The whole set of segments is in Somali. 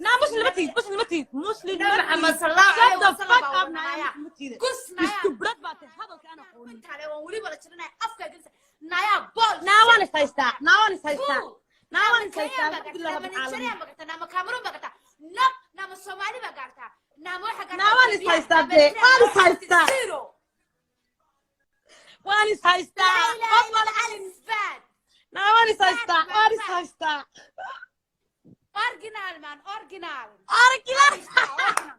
Naa Muslim ma tihid, Muslim ma tihid, Muslim ma Nabi Maxamed tihid. sallallahu Shut alayhi the wasallam fuck baa up, naa wadanaya. Muslim ma tihid. Gus naya. Istubrad baa tahay, hadalka aan aqoonin. Intaale waan weliba la jirinaya, afka gelisa naya bool. Naa waan is haystaa, naa waan is haystaa, Buu. naa waan is Nama haystaa. Kenyan baa Alxamdulilah gartaa, nama rabbil caalamiin. Nigerian baa gartaa, nama Cameroon baa gartaa, no, nama Soomaali baa gartaa, nama waxa gartaa Naa waan is Ethiopian, haystaa nama dee, Eritrean, waan is nama haystaa. Zero. Waan is haystaa. Laa ilaaha Qof illa wala Allah, is bad. Naa waan is haystaa, Bad, waan is bad. haystaa. Original man, original. Original. Original.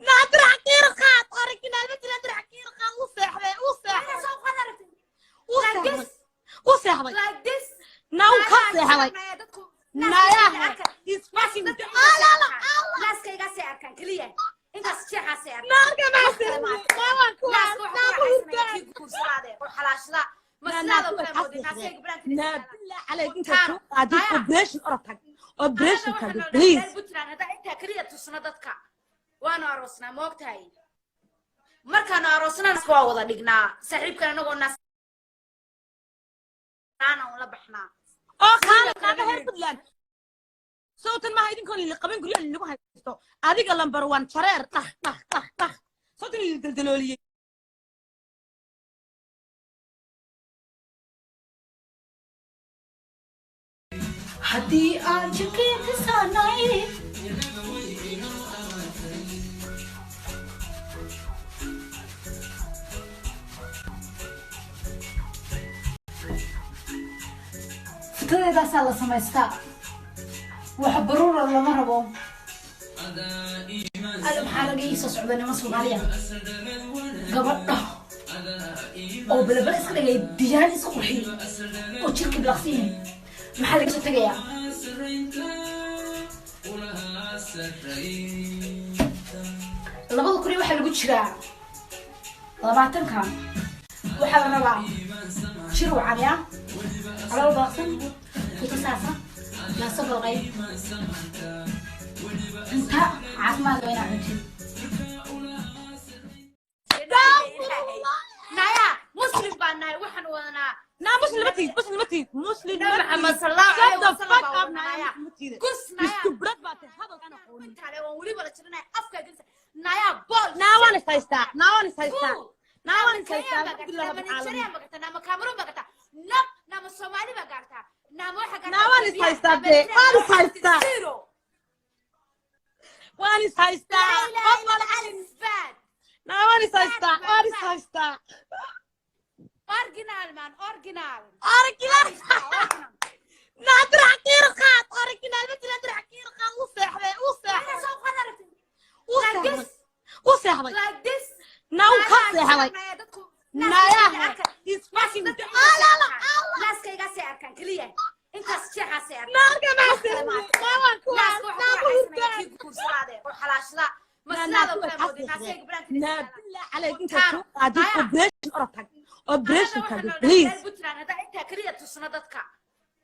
Naa dirac kiir qaad, original ma jira, dirac kiir qaad. U seexday, u Ana seexday, soo qadartay. u Like seexday, this. u seexday. Like this. Naa uu ka seexday. Naya, dadku Nayaha is fucking ala ala ala. Naaskaygaasay arkaan keliya, intaas jeexaasay arkaan. Naarka maa seexday, naa waan ku Naaska naa waxa ku ku raaxaysanaya hurdaan. kii guursadaade oo xalaashada. Ma Naa naa sidaadoo kuwa kale ka moodin seexday. naaskayga banaanka Naa istaala. billah calayk, inta Taano. soo qaadid Naya. operation orod tag, operation Annaga tag, waxaa noo please. reer Puntland haddaa intaa keliya tusno dadka waanu aroosnaa, ma ogtahay? Markaanu aroosnaa naaska waa wada dhignaa, saaxiibkan anagoo naas la baxnaa. Oo kaala naaga reer Puntland sawtan maaha, idinkoon lili qaban guryaha lagu haysto. Adiga lambar one jareer, dhah dhah dhah dhah, sawtan lili daldalooliyey. Haddii aan jirkeen saanay. Fitadeedaasaa la samaystaa, wax baruura lama rabo. Ada maxaa laga ii soo socda niman Soomaaliya, gabadha oo balabala iska dhigay, diyaan iska qurxiyey oo jirka bilaqsan yihiin, maxaa laga soo tegayaa? 2020 waxaa lagu jiraa 20-ka, waxaa la rabaa jir wacan, ya calool baaqsan, futo saasa, naaso balqay, cunta caafimaad waa inaa cuntid. Naya muslim baan nahay, waxaan wadanaa. Naa Muslim ma tihid, Muslim ma tihid, Muslim Nabi ma Maxamed tihid. sallallahu Shut alayhi the wasallam fuck baa up, wadanaya. naa Muslim ma tihid. Gus naya. Istubrad baa tahay, hadalka aan aqoonin. Intaale waan weliba la jirinaya, afka gelisa naya bool. Naa waan is haystaa, naa waan is haystaa, Buu. naa waan Nama is haystaa. Kenyan baa gartaa, Alxamdulilah nama rabbil caalamiin. Nigerian baa gartaa, nama Cameroon baa gartaa, no, nama Soomaali baa gartaa, nama waxa gartaa Naa waan is Ethiopian, haystaa nama dee, Eritrean, waan is nama haystaa. Zero. Waan is haystaa. Laa ilaaha Qof illa wala Allah, is bad. Naa waan is haystaa, Bad, waan is bad. haystaa. Original man, original. Original. Original. Naa dirac kiir qaad, original ma jira, dirac kiir qaad. U seexday, u Ana seexday, soo qadartay. u Like seexday, this. u seexday. Like this. Naa uu ka Naya, seexday. naya, dadku Nayaha arkaan. is fucking Dadku ala ala ala. Naaskaygaasay arkaan keliya, intaas jeexaasay arkaan. Naarka maa seexday, naa waan ku Naaska waxa naa ku ku raaxaysanaya hurdaan. kii guursadaade oo xalaashada. Ma Naa naa sidaadoo kuwa kale ka moodin seexday. naaskayga banaanka Naa istaala. billah calayk, inta Taano. soo qaadid Naya. operation orod tag, operation Annaga tag, waxaa noo please. reer Puntland haddaa intaa keliya tusno dadka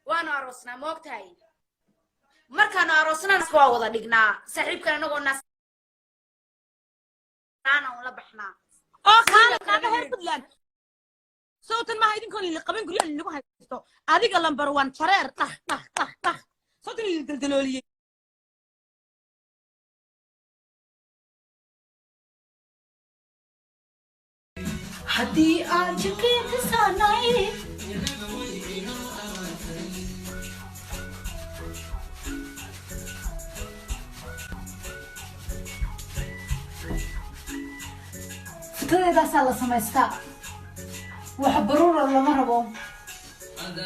waanu aroosnaa, ma ogtahay? Markaanu aroosnaa naaska waa wada dhignaa, saaxiibkan anagoo naas la baxnaa. Oo kaala naaga reer Puntland sawtan maaha, idinkoon lili qaban guryaha lagu haysto. Adiga lambar one jareer, dhah dhah dhah dhah, sawtan lili daldalooliyey. Haddii aan jirkeen saanay. Fitadeedaasaa la samaystaa, wax baruura lama rabo. Ada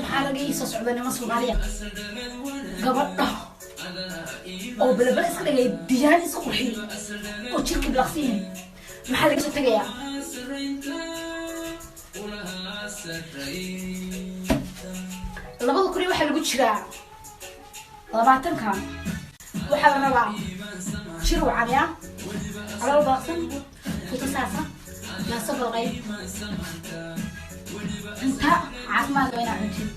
maxaa laga ii soo socda niman Soomaaliya, gabadha oo balabala iska dhigay, diyaan iska qurxiyey oo jirka bilaqsan yihiin, maxaa laga soo tegayaa? 2020 waxaa lagu jiraa 20-ka, waxaa la rabaa jir wacan, ya calool baaqsan, futo saasa, naaso balqay, cunta caafimaad waa inaa cuntid.